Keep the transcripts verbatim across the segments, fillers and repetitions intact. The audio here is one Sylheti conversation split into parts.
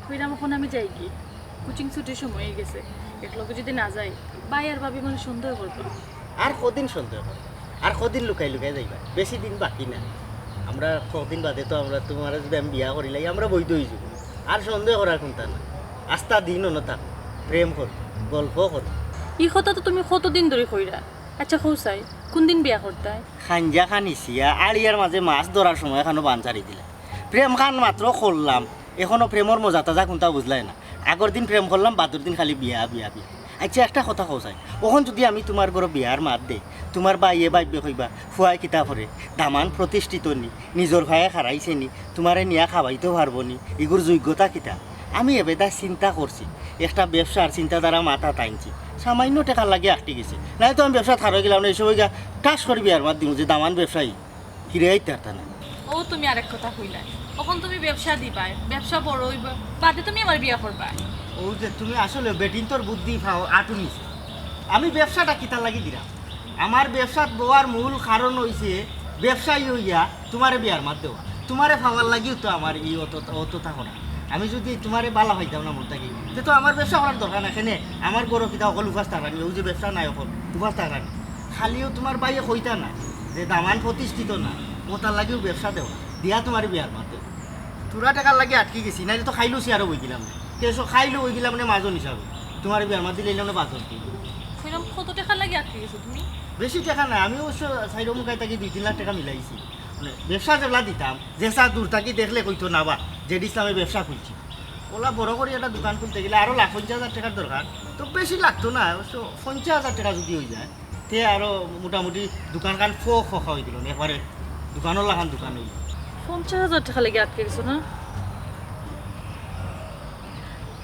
কইরাম, অখন আমি যাইগি, কোচিং ছুটির সময় অই গেছে, একলগে যুদি না যাই, ভাই আর ভাবি মনে সন্দেহ করবা। আর কদিন সন্দেহ করবা? আর কদিন লুকাই লুকাই যাইবা? বেশি দিন বাকি না। আমরা কদিন বাদে তো আমরা, তুমারে যুদি আমি বিয়া করিলাই, আমরা বৈধ অইযিমু। আর সন্দেহ করার কুন্তা না, আস্তা দিন অনো থাকো, প্রেম করো, গল্প করো। ই কথা তো তুমি কতদিন ধরি কইরায়। আচ্ছা, কও চাই, কুনদিন বিয়া করতায়? খাইঞ্জা খান ইছিয়া, আড়িয়ার মাঝে মাছ ধরার সময় খানো বান ছাড়ি দিলায়। প্রেম খান মাত্র করলাম, অখনো প্রেমর মজা তাজা কুন্তা বুঝলায় না। আগর দিন প্রেম করলাম, বাদর দিন খালি বিয়া, বিয়া, বিয়া। আচ্ছা, একটা কথা কও চাই, অখন যুদি আমি তুমার ঘরো বিয়ার মাত দেই, তুমার ভাইয়ে ভাবিয়ে কইবা, "ফুয়ায় কিতা করে, দামান প্রতিষ্ঠিত নি, নিজর পায়ে খাড়াইছে নি, তুমারে নিয়া খাবাইতো পারবো নি, ইগুর যোগ্যতা কিতা?" আমি এবেদা চিন্তা করছি, একটা ব্যবসার চিন্তাধারা মাথাত আনছি, সামাইন্য টেকার লাগি আটকি গেছি, নাইলে তো আমি ব্যবসাত হারই গেলাম না, ই সময় গিয়া ঠাস করি বিয়ার মাত দিমু যে দামান ব্যবসায়ী। কিরে, আইতে পারতা না? ও, তুমি আরেক কথা কইলায়, অখন তুমি ব্যবসা দিবায়, ব্যবসা বড় অইবো, বাদে তুমি আমার বিয়া করবায়। ও যে তুমি আসলে বেটিন্তর বুদ্ধি পাও আটুনি। আমি ব্যবসাটা কিতার লাগি দিরাম? আমার ব্যবসাত বওয়ার মূল কারণ অইছে ব্যবসায়ী অইয়া তুমারে বিয়ার মাত দেওয়া। তুমারে পাওয়ার লাগিউ তো আমার ই অত, অততা করা। আমি যুদি তুমারে বালা পাইতাম না মন থাকি, তে তো আমার ব্যবসা করার দরকার না। কেনে আমার ঘরো কিতা অকল উপাস থাকরানি, অউ যে ব্যবসা নাই অকল উপাস থাকরানি। খালিউ তুমার ভাইয়ে কইতা না যে দামান প্রতিষ্ঠিত না, অতার লাগিউ ব্যবসা দেওয়া, দিয়া তুমারে বিয়ার মাত দেওয়া। থুড়া টেকার লাগি আটকি গেছি, নাইলে তো খাইলু চেয়ারো বই গেলাম না। কে সো খাইলু বই গেলাম না মাজন হিসাবে। তুমারে বিয়ার মাত দিলে ইলাম না বাদ হতো। কইলাম, কত টেকার লাগি আটকি গেছো তুমি? বেশি টেকা না, আমি অবশ্য সাইডো মুখাই থাকি দুই তিন লাখ টেকা মিলাইছি। মানে, ব্যবসা যেবলা দিতাম, যে চা দূর থাকি দেখলে কইতো না বা, জেড ইসলামে ব্যবসা খুলছি। ওলা বড় করি একটা দোকান খুলতে গেলে আরো লাখ পঞ্চাশ হাজার টেকার দরকার, তো বেশি লাগতো না, অবশ্য পঞ্চাশ হাজার টেকা যুদি অই যায়, তে আরো মোটামুটি দোকান খান ফো খা অই গেল, একবারে দোকানর লাখান দোকান অইল। পঞ্চাশ হাজার টেকা লাগি আটকি গেছো না?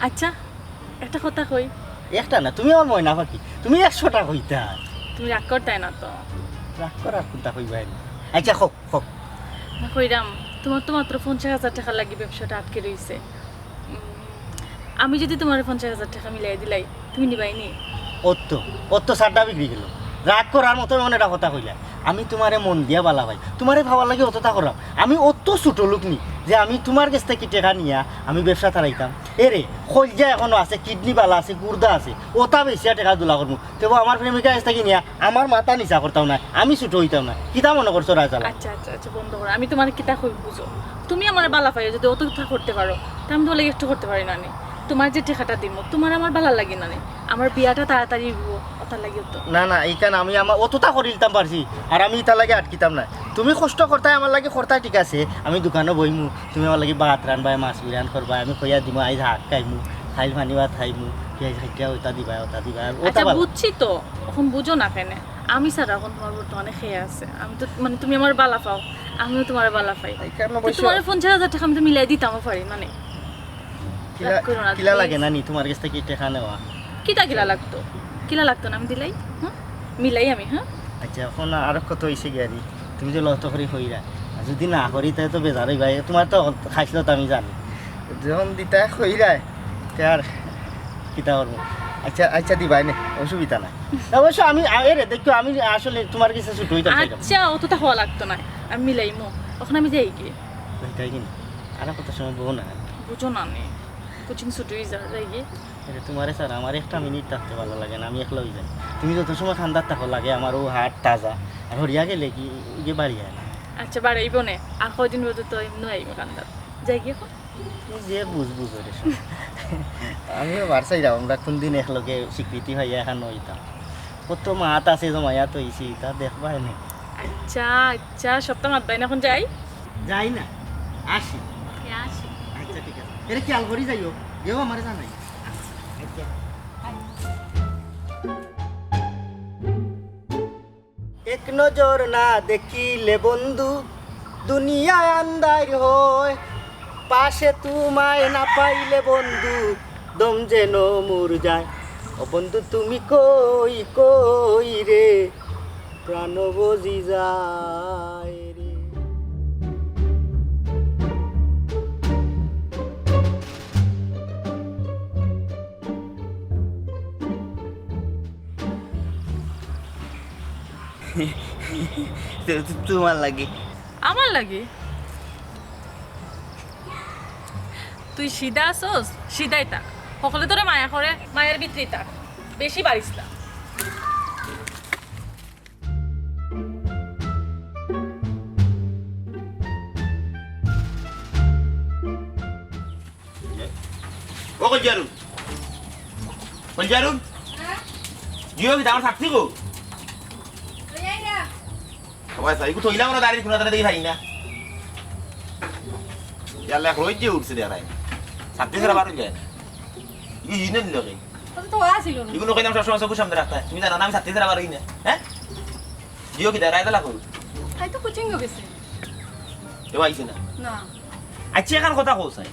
আচ্ছা, একটা কথা কই। একটা না, তুমি আমার ময়না পাখি, তুমি একশোটা কইতা। তুমি রাগ করতায় না তো? রাগ করার কুন্তা কইবায় না। আচ্ছা, কও, কও। না, কইরাম, তুমার তো মাত্র পঞ্চাশ হাজার টেকার লাগি ব্যবসাটা আটকি রইছে। উম, আমি যুদি তুমারে পঞ্চাশ হাজার টেকা মিলাই দিলাই, তুমি নিবায় নি? অত, অত সাড্ডা বিগড়ি গেল। রাগ করার মতো এমন একটা কথা কইলা। আমি তুমারে মন দিয়া বালা পাই। তুমারে পাওয়ার লাগি অততা করাম। আমি অত ছোট লোক নি যে আমি তুমার গেছ থাকি টেকা নিয়া আমি ব্যবসা চালাইতাম। এরে, কইলজা এখনো আছে, কিডনি বালা আছে, গুর্দা আছে। অতা বেচিয়া টেকা দুলা করমু। তেবো আমার প্রেমিকা গেছ থাকি নিয়া আমার মাথা নিচা করতাম না, আমি ছোট অইতাম না। কিতা মনে করছো রায়জালা? আচ্ছা, আচ্ছা, আচ্ছা, বন্ধ করো। আমি তুমারে কিতা কই বুঝো? তুমি আমারে বালা পাইয়া যুদি অততা করতে পারো, তে আমি তুমার লাগি একটু করতে পারি না নি? তুমার যে টেকাটা দিমু, তুমার আমার বালা লাগে না নি? আমার বিয়াটা তাড়াতাড়ি অইবো, অতার লাগি তো। না, না, ইখান আমি আমার অততা করিলিতাম পারছি, আর আমি ইতার লাগি আটকিতাম না। তুমি কষ্ট করতায় আমার লাগি করতায়, ঠিক আছে, আমি দোকানো বইমু, তুমি আমার লাগি ভাত রানবায়, মাছ বিরান করবায়, আমি কইয়া দিমু, আইজ শাক খাইমু, কাইল পানি ভাত খাইমু, পিয়াজ খাইতে অতা দিবায়, অতা দিবায়, অতা আচ্ছা, বালা। বুঝছি তো, অখন বুঝো না কেনে? আমি ছাড়া অখন তুমার বর্তমানে কে আছে? আমি তো, মানে, তুমি আমারে বালা পাও, আমিও তুমারে বালা পাই। এই কারণে তো অবশ্য তুমারে পঞ্চাশ হাজার টেকা আমি তো মিলাই দিতামও পারি, মানে, কিলা, রাগ করো না, কিলা please। লাগে না নি তুমার গেছ থাকি টেকা নেওয়া? কিতা কিলা লাগতো? কিলা লাগতো না আমি দিলাই? হ্যাঁ? মিলাই আমি, হ্যাঁ? আচ্ছা, অখন আরো কত অইছে গিয়া রে? তুমি যে লত করি কইরা, আর যুদি না করি, তাইলে তো বেজার অইবায়। তুমার তো খাইছলত আমি জানি। যখন দিতায় কইরায়, তে আর কিতা করমু? আচ্ছা, আচ্ছা দিবায় নে, অসুবিধা নাই। অবশ্য আমি, আ, এরে দেখো, আমি আসলে তুমার গেছে ছুটো অইতাম চাইলাম। আচ্ছা, অততা কওয়া লাগতো নায়, আমি মিলাইমু। অখন আমি যাইগি। যাইতায় কিনি? আর কত সময় বও না। বুঝো না নি, কোচিং ছুটি অই যার, যাইগি। এরে তুমারে ছাড়া আমার একটা মিনিট থাকতে ভালা লাগে না, আমি একলা অই যাই। তুমি যত সময় কান্দাত থাকো লাগে আমার অউ হার্ট তাজা, আর হরিয়া গেলে কি ইগে বাড়ি যায় না। আচ্ছা, বাড়াইবো নে, আর কয়দিন পর্যন্ত এমনে আইবো কান্দাত। যাইগি অখন। তুমি যে বুঝ বুঝো রে শোনা। আমিও বার চাইরাম আমরা কুনদিন একলগে স্বীকৃতি পাইয়া একখান অইতাম। কত মাত আছে জমাইয়া থইছি, তা দেখবায় নে। আচ্ছা, আচ্ছা, সবতা মাতবায় না, অখন যাই? যাই না, আসি। এ, আসি। আচ্ছা, ঠিক আছে। এরে খেয়াল করি যাইও, কেউ আমারে জানাই। আচ্ছা। এক নজর না দেখিলে বন্ধু, দুনিয়া আন্দাইর হয়। পাশে তুমায় না পাইলে বন্ধু, দম যেন মর যায়। ও বন্ধু, তুমি কই, কই রে, প্রাণ বজি যায় রে। তু-, তু-, তুমার লাগি। আমার লাগি? তুই সিধা আছস, সিধাই থাক। হকলে তোরে মায়া করে, মায়ার ভিতরেই থাক। বেশি বাড়িস না। ও কলজারু, কলজারু, জিও কি আমার ছাত্রী গো? সবাই সাই, ইগু থইলাম না, দাঁড়িয়ে কোনো দাঁড়িয়ে দেখি পাই না। ইয়াল্লা, এক রোজ যে উঠছে দেখায়। ছাত্রী ছাড়া বারো যায় না। ইগু ইউনিয়ন লোকে। কত তো আছিল না। ইগু নকইলাম সবসময় চোখের সামনে রাখতে। তুমি জানো না আমি ছাত্রী ছাড়া বারোই না? হ্যাঁ? জিও কি দাঁড়ায় তালা করু? তাই তো কোচিং গেছে। কেউ আইছে না? না। আচ্ছা, এখন কথা কও চাই।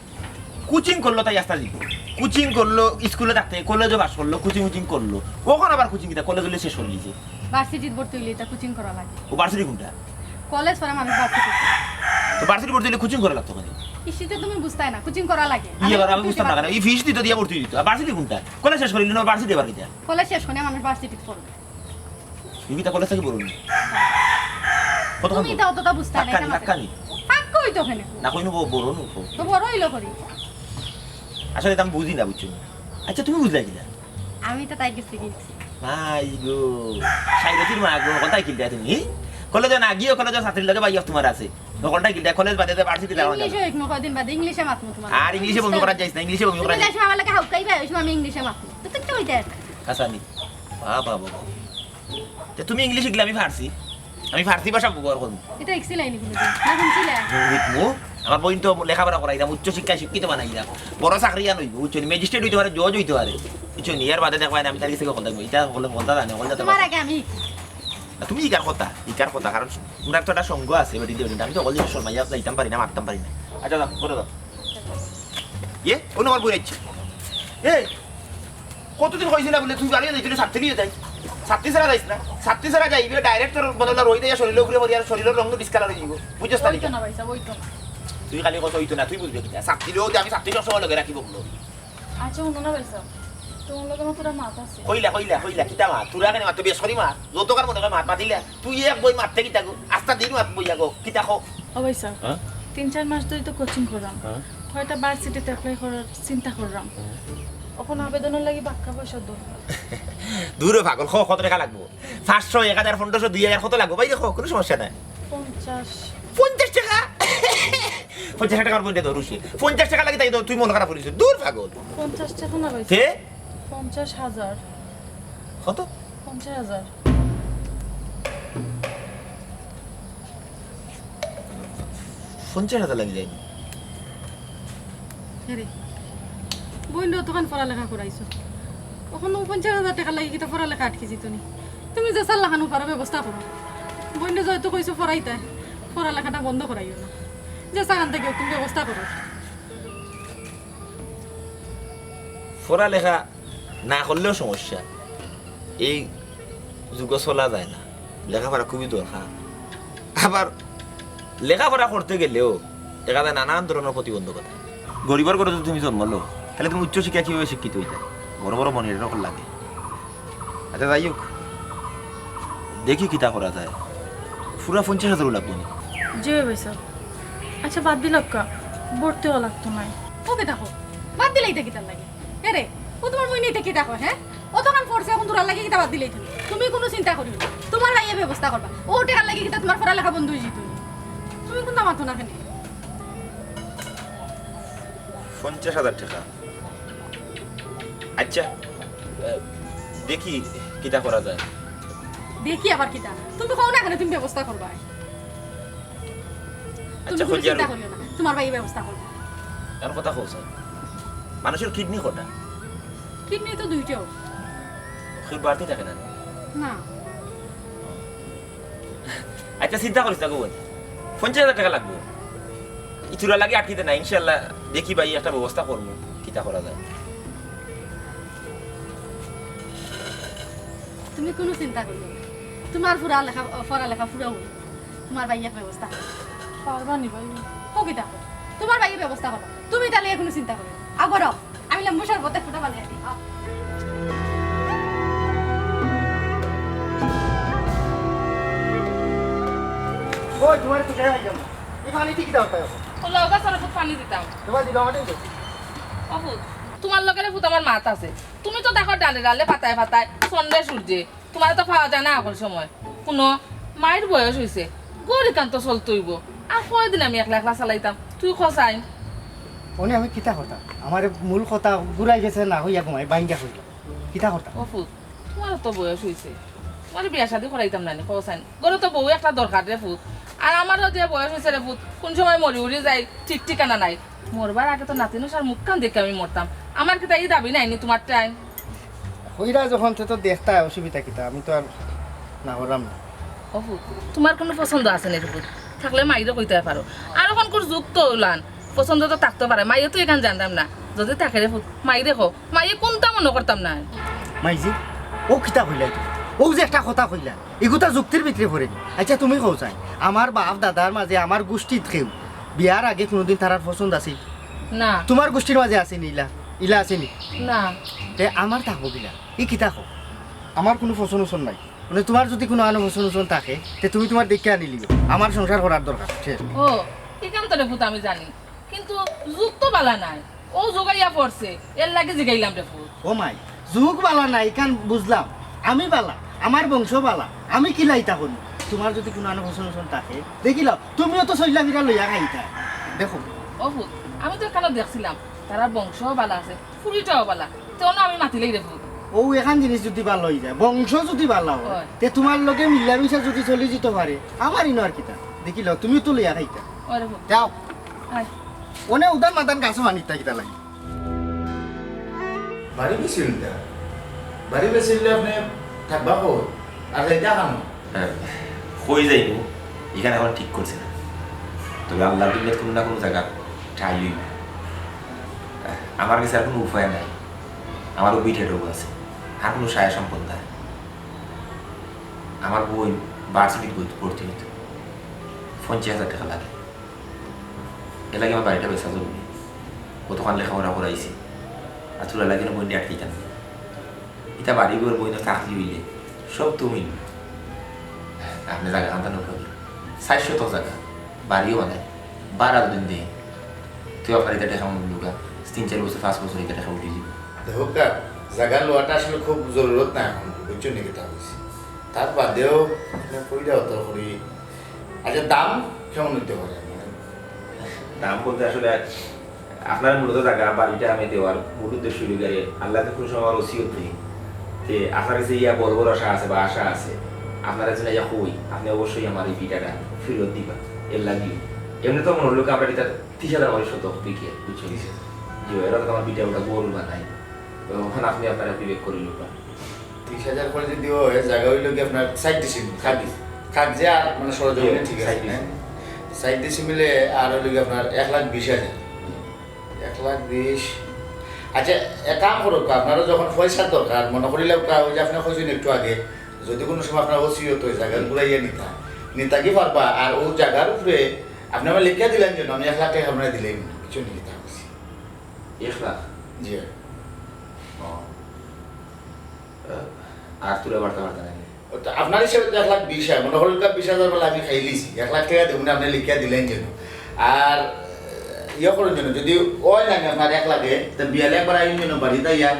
কোচিং করলো তাই আস্তা দিব। কোচিং করলো, স্কুলে থাকতে, কলেজও পাস করলো, কোচিং উচিং করলো। অখন আবার কোচিং কিতা, কলেজ হইলে শেষ করে দিছে। ভার্সিটিত ভর্তি হইলে এটা কোচিং করা লাগে। ও ভার্সিটি কোনটা? কলেজ পড়া মানুষ ভার্সিটি। তো ভার্সিটি ভর্তি হইলে কোচিং করা লাগতো কেন? ইসিতে তুমি বুঝতায় না, কোচিং করা লাগে। ইয়ে, এবার আমি বুঝতাম না কেন? এই ফিস দিত দিয়া ভর্তি দিত। আর ভার্সিটি কোনটা? কলেজ শেষ করিলে না ভার্সিটি আবার কিতা? কলেজ শেষ করে মানুষ ভার্সিটিত পড়ে। তুমি কিতা কলেজ থাকি বড় নি? কতক্ষণ তুমি বড়? ইতা অতটা বুঝতায় না, ধাক্কা নি, এটা মাথায়। ধাক্কা নি। ধাক্কা হইতো কেনে? না, কইনো ব-, বড় নি, ক-। তো বড় হইলো করি। আসলে এটা আমি বুঝি না, বুঝছো নি? আচ্ছা, তুমি বুঝলে কিনা? আমি তো তাই গেছি কি? ভাই গো, সাইরতির মা গো, হকলটাই কিনতে তুমি? কলেজে না গিয়ে কলেজে ছাত্রীর লগে ভাই তোমার আছে। হকলটাই কিনতে, কলেজ বাদে তো ভার্সিটি যাওয়া ইংলিশে যাবে। এক নয় দিন বাদে ইংলিশে মাতমু তোমার। আর ইংলিশে বমি করার যাইস না, ইংলিশে বমি তুমি করার যে যাইস না। সময় আমার লাগে হাউকাই ভাই, ওই সময় আমি ইংলিশে মাতমু। তো তুমি তো ওই দেখ। আচ্ছা, নি। বাবা, বাবা। তে তুমি ইংলিশ শিখলে আমি ফার্সি, আমি ফার্সি ভাষা ব্যবহার করমু। এটা শিখছিলায় নি কোনোদিন? না শুনছিলায়? শিখমু। আমার বইন তো লেখাপড়া করাইতাম, উচ্চ শিক্ষায় শিক্ষিত বানাইতাম, বড় চাকরিয়ান অইবো, বুঝছো নি? ম্যাজিস্ট্রেট অইতে পারে, জজ অইতে পারে, বুঝছো নি? এর বাদে দেখবায় না, আমি তার গেছে হকলতা কইমু, ইটা হকলতা জানে, হকলতা তোমার আগে আমি। না, তুমি ইকার কথা, ইকার কথা, কারণ তোমরা তো একটা সঙ্গ আছে, বেটি দিয়ে, আমি তো হকল জিনিস শর্মাইয়া যাইতাম পারি না, মাততাম পারি না। আচ্ছা, যাও, করে দাও। ইয়ে, অনো আমার বইন আইছে। এ, কতদিন কইছি না বুলে তুই বাড়ি যাইতে ছাত্রী নিয়ে যাই। ছাত্রী ছাড়া যাইস না। ছাত্রী ছাড়া যাইবে, ডাইরেক্ট তোর বদলা রই দেয়া শরীরের উপরে পড়ি আর শরীরের রং তো ডিসকালার অইযিবো। বুঝছস তা অইতো না? না ভাই সাহেব, অইতো না। তুই খালি কথা অইতো না, তুই বুঝবে কিতা? ছাত্রী লোক আমি ছাত্রী সবসময় লগে রাখিবো বলো। আচ্ছা, হুনো না ভাই সাহেব, তোমার লগে আমার পুরা মাত আছে। কইলা, কইলা, কইলা, কিতা মাত? তোরা কেনে মাত? বেশ করি মাত। যতকার মনে হয় মাত মাতিলা। তুই এক বই মারতে কিতা গো? আস্তা দিন মাত বইয়া গো। কিতা কও? ও ভাই সাহেব, হ্যাঁ? তিন চার মাস ধরে তো কোচিং করলাম। হ্যাঁ। কয়টা ভার্সিটিতে অ্যাপ্লাই করার চিন্তা করলাম। হ্যাঁ। অখন আবেদনের লাগি বাক্কা পয়সা দরকার। দূর হ পাগল, ক কত টেকা লাগবো? পাঁচশো, এক হাজার, পনেরোশো, দুই হাজার, কত লাগবো? বাইরে ক, কোনো সমস্যা নাই। পঞ্চাশ। পঞ্চাশ টেকা? পঞ্চাশ টেকার বইটা ধরু সে। পঞ্চাশ টেকা লাগি তাই তো তুই মন খারাপ করিস। দূর পাগল। পঞ্চাশ টেকা না ভাই। কে? পঞ্চাশ হাজার। কত? পঞ্চাশ হাজার। পঞ্চাশ হাজার লাগি যায়নি? আরে, বইনরে অতখান পড়ালেখা করাইছো, অখন পঞ্চাশ হাজার টেকার লাগি কিতা পড়ালেখা আটকি যিতো নি? তুমি যে চার লাখান উপারো ব্যবস্থা করো। বইনরে যেহেতু কইছো পড়াইতায়, পড়ালেখাটা বন্ধ করাইও না। যে চাখান থাকি তুমি ব্যবস্থা করো। পড়ালেখা না করলেও সমস্যা, এই যুগো চলা যায় না, লেখাপড়া খুবই দরকার। আবার লেখাপড়া করতে গেলেও দেখা যায় নানান ধরনের প্রতিবন্ধকতা। গরিবর ঘরো যদি তুমি জন্ম লও, তাহলে তুমি উচ্চশিক্ষা কিভাবে শিক্ষিত অইতায়? বড় বড় মনির এরকম লাগে। আচ্ছা, যাই হোক, দেখি কিতা করা যায়। পুরা পঞ্চাশ হাজারও লাগবো নি? জি ভাই সাহেব। আচ্ছা, বাদ দিলাউক্কা, ভর্তি অওয়া লাগতো নায়। ও কিতা কও? বাদ দিলাইতায় কিতার লাগি? এরে, ও তুমার মুই নিতে কিতা কয়, হ্যাঁ? অতখান পড়ছে, অখন তোরার লাগি কিতা বাদ দিলাইতো নি? তুমি কুনু চিন্তা করিও না, তুমার ভাইয়ে ব্যবস্থা করবা। অউ টেকার লাগি কিতা তুমার পড়ালেখা বন্ধ অইযিতো নি? তুমি কুন্তা মাতো না কেনে? পঞ্চাশ হাজার টেকা। আচ্ছা, আহ, দেখি কিতা করা যায়। দেখি আবার কিতা? তুমি কও না কেনে তুমি ব্যবস্থা করবায়? তুমি আচ্ছা, কুনু চিন্তা করিও না, তুমার ভাইয়ে ব্যবস্থা করবা। এখন কথা কও ছাইন, মানুষর কিডনি কয়টা? কিডনি তো দুইটাউ। কেউ বাড়তি থাকে না? না। আচ্ছা, চিন্তা করিস না গো বইন, পঞ্চাশ হাজার টেকা লাগবো। ইতা তোরার লাগি আটকিতে না, ইনশাআল্লাহ দেখি ভাই একটা ব্যবস্থা করমু, কিতা করা যায়। তুমি কুনু চিন্তা করিও না, তুমার পুরা লেখা, পড়ালেখা পুরা অইবো, তুমার ভাইয়ে ব্যবস্থা করবা। পারবা নি ভাই? ও কিতা কও? তুমার ভাইয়ে ব্যবস্থা করবা, তুমি তাইলে কুনু চিন্তা করিও না। আও ঘরো, আমি লেম্বু শরবত এক ফুটা বানাই দিই। আও। ওই, তুমার তো গায়ে আইলাম না। এই পানি দিয়ে কি দাও তাই? ও লওগা সরবত পানি দিতাম। তুমার দিকে আমাদের দেও। ও পুত, তুমার লগে রে পুত আমার মাত আছে। তুমি তো দেখো ডালে ডালে, পাতায় পাতায়, চন্দ্রে সূর্যে। তুমারে তো পাওয়া যায় না হকল সময়। কুনো মাইর বয়স অইছে, ঘর ইখান তো চলতে অইবো। আর কয়দিন আমি একলা একলা চালাইতাম, তুই ক ছাইন। অনে আমি কিতা করতাম? আমার মূল কথা ঘুরাই গেছে না হইয়া ঘুমাই, বাইঙ্গা হইল। কিতা করতাম? ও পুত, তুমার তো বয়স অইছে, তুমারে বিয়া শাদি করাইতাম না নি, ক ছাইন। ঘরো তো বউ একটা দরকার রে পুত। আর আমারও যে বয়স অইছে রে পুত, কুন সময় মরি উরি যাই, ঠিক ঠিকানা নাই। মরবার আগে তো নাতিন অসার মুখখান দেখি আমি মরতাম। আমার কিতা ই দাবি নাই নি তুমার টাইম? কইরা যখন তে তো দেখতায়, অসুবিধা কিতা? আমি তো আর না করলাম না। ও পুত, তুমার কুনু পছন্দ আছে নি রে পুত? থাকলে মাইরে কইতায় পারো। আর অখনকুর যুগ তো অলান, পছন্দ তো থাকতো পারে, মাইয়ে তো ইখান জানতাম না। যদি থাকে রে পুত, মাইরে কও, মাইয়ে কুনতা মনো করতাম না। মাইজি, অউ কিতা কইলায় তুমি? অউ যে একটা কথা কইলা, ইগুতা যুক্তির ভিতরে পড়ে নি। আচ্ছা, তুমি কও ছাইন, আমার বাপ দাদার মাঝে আমার গুষ্টিত কেউ বিয়ার আগে কুনুদিন তারার পছন্দ আছিল? না। তুমার গুষ্টির মাঝে আছে নি ইলা? ইলা আছে নি? না। তে আমার থাকবো কিলা? ই কিতা কও? আমার কুনু পছন্দ উছন্দ নাই। মানে, তুমার যদি কুনু আনো পছন্দ উছন্দ থাকে, তে তুমি তুমার দেখিয়া আনিলিও। আমার সংসার করার দরকার, শেষ। ও, ইখান তো রে পুত আমি জানি, কিন্তু যুগ তো বালা নাই। অউ যুগ আইয়া পড়ছে, এরলাগি জিগাইলাম রে পুত। ও মাই, যুগ বালা নাই, ইখান বুঝলাম। আমি বালা, আমার বংশ বালা, আমি কিলা ইতা করমু? তুমার যদি কুনু আনো পছন্দ উছন্দ থাকে, দেখিলাও, তুমিও তো চইলা ফিরা লইয়া খাইতায়। দেখো। ও পুত, আমি তো ইখানো দেখছিলাম, তারার বংশও বালা আছে, ফুড়িটাও বালা, তে অনো আমি মাতিলাই রে পুত। অউ এখান জিনিস যদি বালা অইযায়, বংশ যদি বালা অয়, অয়। তে তুমার লগে মিলামিশা যদি চলি যিতো পারে, আমার ইনো আর কিতা? দেখিলাও, তুমিও তো লইয়া খাইতায়। অয় রে পুত। যাও। আয়। অনে উদান মাদান গাছো পানি দিতা কিতা লাগি? বাড়ি বেচিলিতা? বাড়ি বেচিলে আপনে থাকবা কই? আর যাইতা কানো? হ্যাঁ, কই যাইমু? ইখান অখনো ঠিক করছি না। তবে আল্লার দুনিয়াত কুনু না কুনু জাগাত ঠাই অইবো। আমার গেছে আর কুনু উপায় নাই। আমারও ভিটা আছে, আর কুনু সহায় সম্পদ নাই। আমার বইন ভার্সিটিত ভর্তি অইতো, পঞ্চাশ হাজার টেকা লাগে। এরলাগি আমার বাড়িটা বেচা জরুরি। অতখান লেখাপড়া করাইছি, আর তোরার লাগি না বইনরে আটকাইতাম না। ইতা বাড়ি ঘর বইনর চাকরি অইলে সব তুমি। আপনে জাগা খান্তা নৌকা, চাইর শতক জাগা, বাড়িও বানাই, ভাড়া দুদিন দেই। তুই আবার ইতা টেকা মনে লুকা, তিন চাইর বছর, পাঁচ বছর ইতা টেকা উঠি যিবো। দেখউক্কা, জাগা লওয়াটা আসলে খুব জরুরত নাই অখন, বুঝছো নি কিতা কইছি? তার বাদেও আপনে কইরা অত করি। আচ্ছা, দাম কেমন অইতে পারে? দাম বলতে আসলে আপনার মূলত জাগা, বাড়িটা আমি দেওয়ার মূল উদ্দেশ্য অইলো গিয়া, আল্লাহ তো কুনু সময় আমার ওসিয়ত নেই। তে আপনার গেছে ইয়া বড় বড় আশা আছে বা আশা আছে, আপনার গেছে ইয়া কই, আপনে অবশ্যই আমার এই ভিটাটা ফিরত দিবা। এরলাগি এমনে তো মনে অইলো কি আপনার ইটা তিরিশ হাজার করে শতক বিকে, বুঝছো? তিরিশ হাজার। জি, এরা তো আমার ভিটা উটা গরু বানাই। তো অখন আপনে আপনারা বিবেক করি লউক্কা। তিরিশ হাজার করে যদি অয়, জাগা অইলো গিয়া আপনার চাইর ডিসিমিল, খাগি-, খাগজে আর মানে সরজমিনে জি, ঠিক আছে, চাইর ডিসিমিল। হ্যাঁ? চাইর ডিসিমিলে আর অইলো গিয়া আপনার এক লাখ বিশ হাজার। এক লাখ বিশ। আচ্ছা, এক কাম করউক্কা, আপনারও যখন পয়সার দরকার, মনে করিলাউক্কা, ওই যে আপনে কইছইন একটু আগে, যদি কুনু সময় আপনার ওসিয়ত অয়, জাগা ঘুরাইয়া নিতা, নিতা কি পারবা? আর অউ জাগার উপরে আপনে আমারে লেখিয়া দিলা যেন, আমি এক লাখ টেকা আপনারে দিলাইমু, বুঝছো নি কিতা কইছি? এক লাখ? জি। ও। আর তুলে বাড়তে পারতে নাকি? ও তো আপনার হিসাবে তো এক লাখ বিশ হাজার, মনে হল বিশ হাজার বলে আমি খাইলিছি, এক লাখ টেকা দেবো না, আপনি লিখিয়া দিলেন যেন। আর ইয়ে করুন যেন, যদি ওই লাগে আপনার এক লাখে, তো বিয়ালে একবার আইন যেন বাড়িতে ইয়া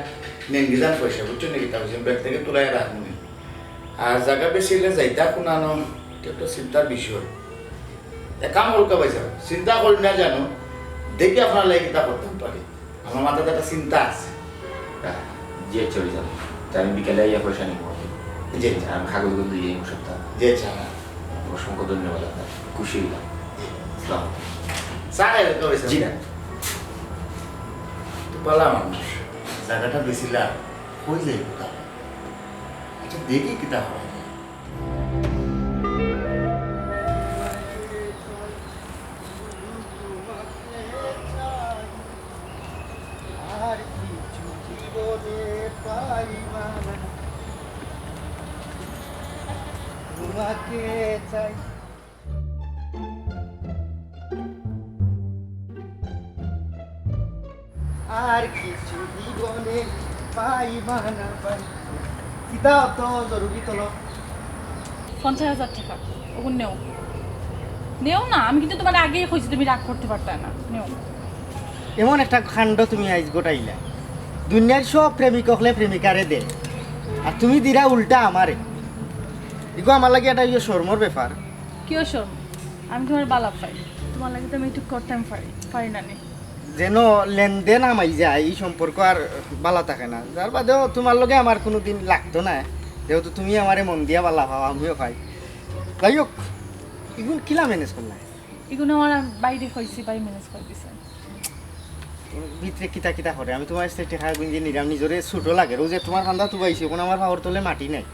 নেন গিজান পয়সা, বুঝছেন নাকি? তাহলে ব্যাংক থেকে তুলাই রাখুন। আর জায়গা বেশি হলে যাইতা কোনানো, এটা একটা চিন্তার বিষয়। এক কাম করুন ভাই সাহেব, চিন্তা করি না জানো, দেখি আপনার লাগে কিতা করতাম পারি। আমার মাথাত একটা চিন্তা আছে। হ্যাঁ, জি আচ্ছা, অইছে। তে আমি বিকালে আইয়া পয়সা নিব। জি আচ্ছা। আমি কাগজগুলো দিয়ে এই সপ্তাহ। জি আচ্ছা। অসংখ্য ধন্যবাদ আপনার, খুশি হইলাম। আসসালামু আলাইকুম। চা খাইবে তো অইছে? জি না। তো পালা মানুষ, জায়গাটা বেশি লাভ, হয়ে যায় কোথাও। আচ্ছা, দেখি কিতা হয়। আর কিছু জীবনে পাইবা না, তোমাকে চাই। আর কিছু জীবনে পাইবা না পাই। কিতা অত জরুরি তলব? পঞ্চাশ হাজার টেকা, ওগুন নেও। নেও না, আমি কিন্তু তোমার আগেই কইছি তুমি রাগ করতে পারতায় না। নেও। এমন একটা কাণ্ড তুমি আইজ ঘটাইলা। দুনিয়ার সব প্রেমিক অকলে প্রেমিকারে দে, আর তুমি দিরা উল্টা আমারে। ইগো আমার লাগি একটা ইয়ে শরমর ব্যাপার। কিও শরম? আমি তোমার বালা পাই, তোমার লাগি তো আমি একটু করতাম পারি, পারি না নি? যেন লেনদেন আমাই যায়, এই সম্পর্ক আর বালা থাকে না। যার বাদেও তোমার লগে আমার কোনো দিন লাগতো না, যেহেতু তুমি আমারে মন দিয়া বালা পাও, আমিও পাই। যাই হোক, ইগুন কিলা ম্যানেজ করলা? ইগুন আমার বাইরে কইছি, ভাই ম্যানেজ করে দিছে। ভিতরে কিতা কিতা করে? আমি তোমার কাছে টেকা গুঞ্জি নিলাম, নিজরে ছোট লাগে। রোজে তোমার কান্দা তো পাইছি, এখন আমার পাওয়ার তলে মাটি নাই।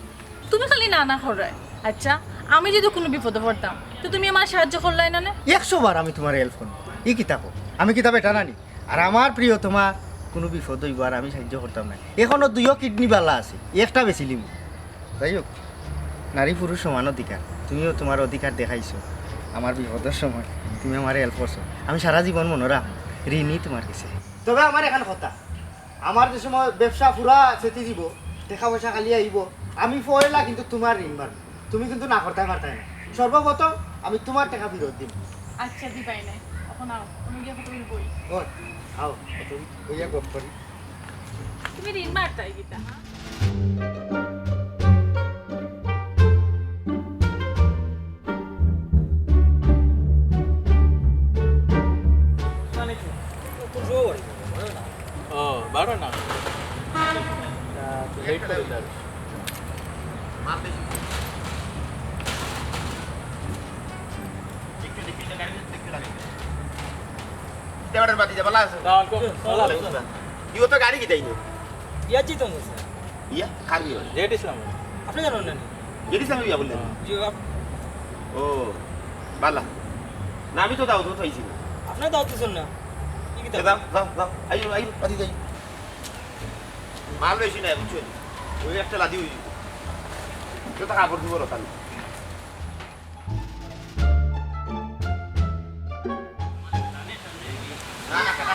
তুমি খালি না না কররায়। আচ্ছা, আমি যদি কোনো বিপদে পড়তাম, তো তুমি আমার সাহায্য করলায় না নে? একশো বার আমি তোমার হেল্প করবো। ই কিতা কও? আমি কিতা বেটা নানি? আর আমার প্রিয় তোমার কোনো বিপদ হইব আর আমি সাহায্য করতাম না। এখনো দুইও কিডনি বালা আছে, একটা বেশি লিমু। যাই হোক, নারী পুরুষ সমান অধিকার, তুমিও তোমার অধিকার দেখাইছো। আমার বিপদের সময় তুমি আমার হেল্প করছো, আমি সারা জীবন মনে রাখবো, ঋণী তোমার কাছে। তবে আমার এখান কথা, আমার যে সময় ব্যবসা পুরা চেতি দিব, টেকা পয়সা খালি আইব, আমি পয়লা কিন্তু তোমার ঋণ বাড়বো। তুমি কিন্তু না করতে পারতায় না। সর্বপ্রথম আমি তোমার টেকা ফেরত দিব। আচ্ছা, দিবাই নাই। এখন আও, আমি গিয়া কত বই। ও, আও, কত বইয়া গপ করি। তুমি ঋণ মারতাই কিতা, হ্যাঁ? মানে কি? ও, বারো না। তা তো লেট করে দিলাম। মাল বেশি। একটু দেখি, গাড়ি দেখতে লাগে। দেওয়ারের বাতি যাবা, আছে? সালাম আলাইকুম। ওয়ালাইকুম আসসালাম। ইও তো গাড়ি কিতাই নি? ইয়া, জি তো, স্যার। ইয়া, কার বিয়া? জেড ইসলাম। আপনি জানেন না নি? জেড ইসলাম বিয়া বললেন? জি, আপ- ও, বালা। না, আমি তো দাওয়াত পাইছি না। আপনি দাওয়াত দিছেন না? কি কি দাও, দাও? দাও, দাও। আইও, আইও, বাতি যাই। মাল বেশি নাই, বুঝছো? ওই একটা লাদি হইল। তো তা কাপড় দিব রতান। না, না, কেন?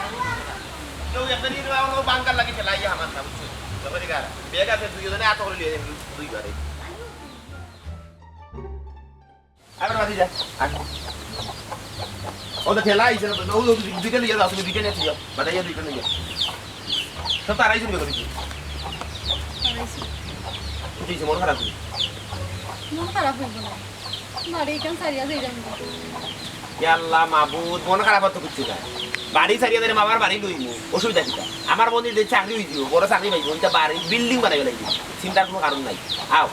কেউ একটা নিয়ে যাওয়া হলো, বাঙ্কার লাগে ফেলাই আমার না, বুঝছো? তারপরে কার? ব্যাগ আছে, দুইজনে আত করে লিয়ে যাবে, দুইবারে। আবার বাদি যা। আয়। ও তো ঠেলা আইছে না, ও তো দুইটা নিয়ে যাও, তুমি দুইটা নিয়ে যাও, বাদাইয়া দুইটা নিয়ে যাও। সব তো আড়াইশো টাকা করে দিচ্ছি। আড়াইশো। বুঝছি, মন খারাপ করি। মন খারাপ হইব না। বাড়ি এখান ছাড়িয়া যাই যাবো। ইয়া আল্লাহ মাবুদ, মন খারাপ তো কিচ্ছু না। বাড়ি ছাড়িয়া দিলে বাবার বাড়ি লইমু, অসুবিধা কিতা? আমার বোনের যে চাকরি হইছিল, বড় চাকরি পাইব, ওইটা বাড়ি, বিল্ডিং বানাইবে লাগবে, চিন্তার কোনো কারণ নাই। আও।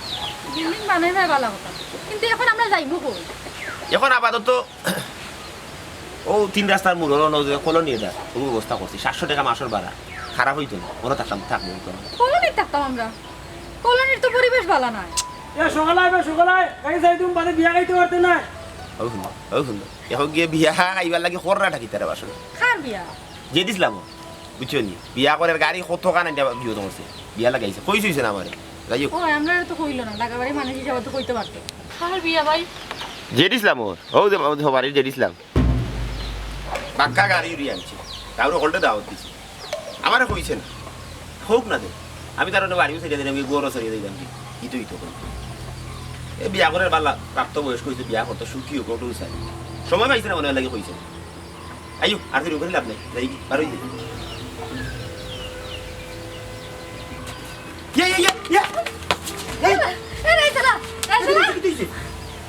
বিল্ডিং বানাইবে ভালো কথা, কিন্তু এখন আমরা যাইমু কই? এখন আপাতত ও তিন রাস্তার মোড়, ওর অন্য যে কলোনি এটা, ওর ব্যবস্থা করছি, সাতশো টাকা মাসের ভাড়া, খারাপ হইতো না, ওরা থাকতাম, থাকবো হইতো না। কলোনিত থাকতাম আমরা, কলোনির তো পরিবেশ ভালো নয়। এ সকালে আইবে, সকালে আয়, গাড়ি যাই তুমি বাদে বিয়া খাইতে পারতে না। ও হুনো, ও হুনো, এখন গিয়ে বিয়া খাইবার লাগি খররা ঠাকি তারা বাসন। কার বিয়া? জেড ইসলাম, বুঝছো নি? বিয়া করার গাড়ি কত কান এটা বিয়ে করছে, বিয়া লাগাইছে, কইস হইছে না আমারে। যাই হোক। ও, আমরা তো কইলো না, ঢাকা বাড়ির মানুষ হিসাবে তো কইতে পারতো। কার বিয়া ভাই? জেড ইসলাম ওর, ও যে, ও যে বাড়ির জেড ইসলাম। বাক্কা গাড়ি উড়ি আনছে, তারও হলটে দাওয়াত দিছে। আমারে কইছে না, হোক না দে। আমি তার অনে বাড়িও ছাড়িয়া দিলাম, এই ঘরও ছাড়িয়া দিলাম। কি ইতো ইতো করে। এ বিয়া করার বালা, প্রাপ্ত বয়স্ক অইছে, বিয়া করতো, সুখী হোক, ওটাও চাই। সময় পাইছে না, মনে হয় লাগে কইছে। আইও, আর দেরি করে লাভ নাই। যাই, বারোই যাই। ইয়া, ইয়া, ইয়া, ইয়া। এই, এ, রাইজালা, রাইজালা। কি হইছে?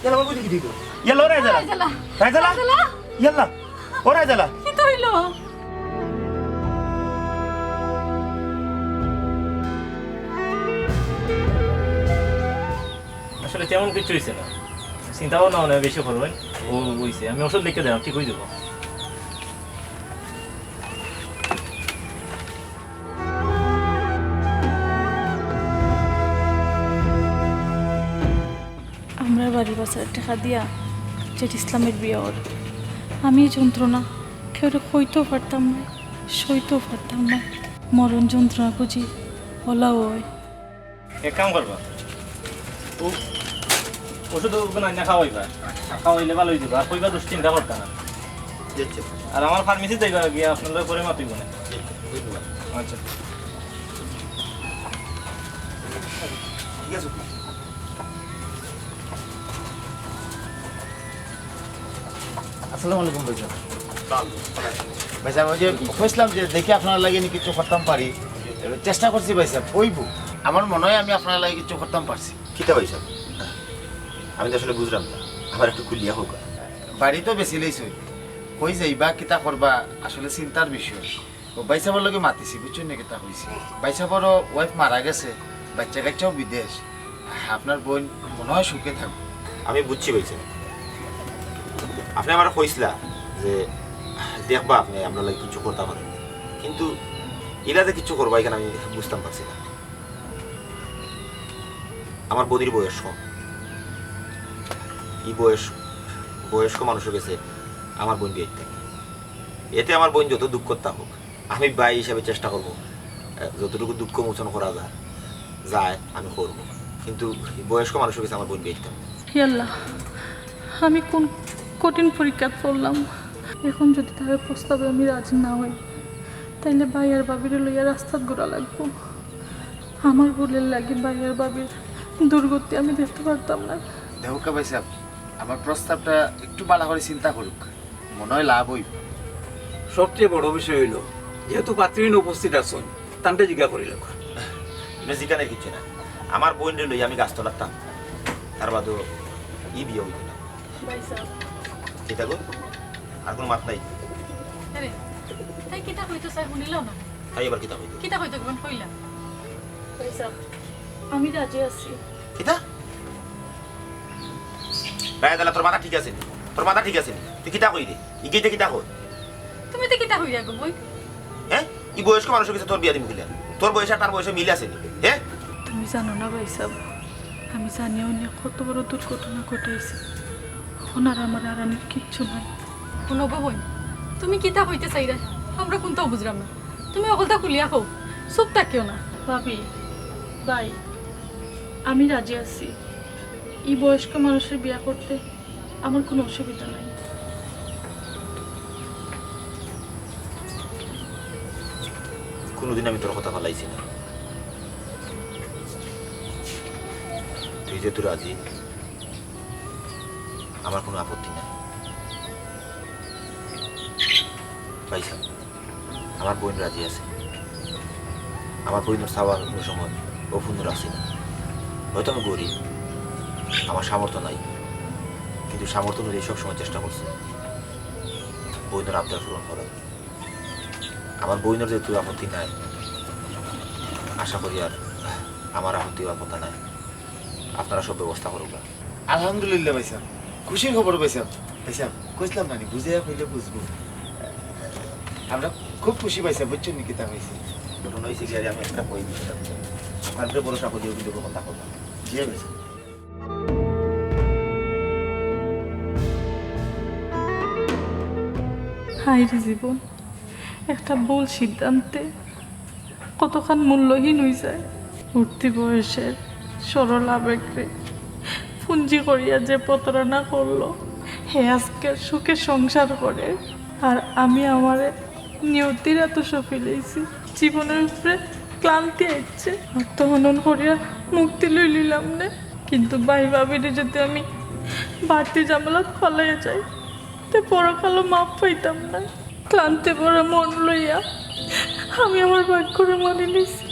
ইয়াল্লা, বাবু, দেখি, দেখি। ইয়াল্লা, ও রাইজালা। রাইজালা। রাইজালা। রাইজালা। ইয়াল্লা, ও রাইজালা। কিতা অইলো? আসলে তেমন কিছু হইছে না, চিন্তা ভাবনা অনেক বেশি করবেন। ও হইছে, আমি ওষুধ লিখে দিলাম, ঠিক হয়ে যাবো। আমরার বাড়ি বাসার টেকা দিয়া জেড ইসলামের বিয়া অর। আমি এই যন্ত্রণা কেউরে কইতেও পারতাম না, সইতেও পারতাম না। মরণ যন্ত্রণা খুঁজি ওলাও অয়। এক কাম করবা, ও ওষুধ ওগুলো আনিয়া খাওয়াইবা, খাওয়াইলে ভালো হয়ে যাবে। আর কইবা দুশ্চিন্তা করতা না। জি, জি। আর আমার ফার্মেসি যাইবা গিয়া, আপনার লগে পরে মাতিব না। জি, জি, ধন্যবাদ। আচ্ছা। ঠিক আছে। আসসালামু আলাইকুম ভাইজান। ভাইজান, ওই যে কইছিলাম যে দেখি আপনার লাগে নি কিছু করতাম পারি, চেষ্টা করছি ভাইজান, অইবো। আমার মনে হয় আমি আপনার লাগে কিছু করতাম পারছি। কিতা ভাইজান? আমি তো আসলে বুঝলাম না, আমার একটু খুলিয়া হোক। বাড়ি তো বেশি লইছই, কই যাইবা, কিতা করবা, আসলে চিন্তার বিষয়। ও ভাইসাবর লগে মাতিছি, বুঝছইন নি কিতা কইছি? ভাইসাবরও ওয়াইফ মারা গেছে, বাচ্চা কাচ্চাও বিদেশ। আপনার বোন মনে হয় সুখে থাকবো। আমি বুঝছি ভাইসাব, আপনে আমারে কইছিলা যে দেখবা আপনে আমরার লাগি কিছু করতা পারইন, কিন্তু ইলা যে কিছু করবা ইখান আমি বুঝতাম পারছি না। আমার বইনর বয়স কম, ই বয়স, বয়স্ক মানুষর গেছে আমার বইন বিয়া দিতাম। এতে আমার বইন যত দুঃখত থাকুক, আমি ভাই হিসাবে চেষ্টা করবো, আহ, যতটুকু দুঃখ মোচন করা যায়, যায় আমি করবো, কিন্তু এই বয়স্ক মানুষর গেছে আমার বইন বিয়া দিতাম না। হে আল্লাহ, আমি কোন কঠিন পরীক্ষাত পড়লাম। এখন যদি তার প্রস্তাবে আমি রাজি না হই, তাইলে ভাই আর ভাবিরে লইয়া রাস্তাত ঘুরা লাগবো। আমার ভুলের লাগি ভাই আর ভাবির দুর্গতি আমি দেখতে পারতাম না। দেখউক্কা ভাইসাব, আমার প্রস্তাবটা একটু ভালা করি চিন্তা করউক্কা। মনে হয় লাভ অইবো। সবচেয়ে বড় বিষয় অইলো, যেহেতু পাত্রীন উপস্থিত আছইন, তানরে জিগা করি লউক্কা। ইনো জিগানির কিচ্ছু না। আমার বইনরে লইয়া আমি গাছতলাত থাকতাম, তার বাদেও ই বিয়া অইতো না। ভাইসাব। কিতা গো? আর কোনো মাত নাই? আরে, তাই কিতা কইতো চায় হুনিলাও না? তাই আবার কিতা কইতো? কিতা কইতো কেমন কইলা? ভাইসাব, আমি রাজি আছি। কিতা? রায়দালা, তোর মাথা ঠিক আছে নি? তোর মাথা ঠিক আছে নি? তুই কিতা কইরে? ইগিয়ে কিতা কর? তুমি তো কিতা কইরা গো বইন? হ্যাঁ? ই বয়স্ক মানুষর গেছে তোর বিয়া দিমু কিলা? তোর বয়স আর তার বয়সে মিল আছে নি? হ্যাঁ? তুমি জানো না ভাইসাব, আমি জানিয়াও নি কত বড় দুর্ঘটনা ঘটাইছে। এখন আর আমার আরানির কিচ্ছু নাই। হুনো গো বইন, তুমি কিতা কইতে চাইরায়? আমরা কুন্তাও বুঝরাম না। তুমি অকলতা খুলিয়া কও, চুপ থাকিও না। ভাবি, ভাই, আমি রাজি আছি। ই বয়স্ক মানুষরে বিয়া করতে আমার কোনো অসুবিধা নাই। কোনোদিন আমি তোর কথা ফালাইছি না। তুই যেহেতু রাজি, আমার কোনো আপত্তি নাই। ভাইসাব, আমার বইন রাজি আছে। আমার বইনর চাওয়া আমি কোনো সময় অপূর্ণ রাখছি না। হয়তো আমি গরিব, আমার সামর্থ্য নাই, কিন্তু সামর্থ্য অনুযায়ী সবসময় চেষ্টা করছি বইনর আবদার পূরণ করার। আমার বইনর যেহেতু আপত্তি নাই, আশা করি আর আমার আপত্তি হওয়ার কথা নাই। আপনারা সব ব্যবস্থা করউক্কা। আলহামদুলিল্লাহ ভাইসাব, খুশির খবর ভাইসাব। ভাইসাব, কইছিলাম না নি, বুঝাইয়া কইলে বুঝবো। আমরা খুব খুশি ভাইসাব, বুঝছইন নি কিতা কইছি? ঘটনা অইছে কি, আরে আমি একটা কই বিষয়টা বুঝাই। আপনার উপরে ভরসা করি, ওই কিন্তু কথা করবো। জি ভাইসাব। হায় রে জীবন, একটা ভুল সিদ্ধান্তে কতখান মূল্যহীন অই যায়। উঠতি বয়সের সরল আবেগরে পুঞ্জি করিয়া যে প্রতারণা করলো, হে আজকে সুখে সংসার করে, আর আমি আমারে নিয়তির আতো সঁপি লইছি। জীবনের উপরে ক্লান্তি আইছে, আত্মহনন করিয়া মুক্তি লইলিলাম নে। কিন্তু ভাই ভাবিরে যদি আমি বাড়তি ঝামেলাত ফালাইয়া যাই, তে পরকালো মাফ পাইতাম না। ক্লান্তি ভরা মন লইয়া আমি আমার ভাগ্যরে মানি নিছি।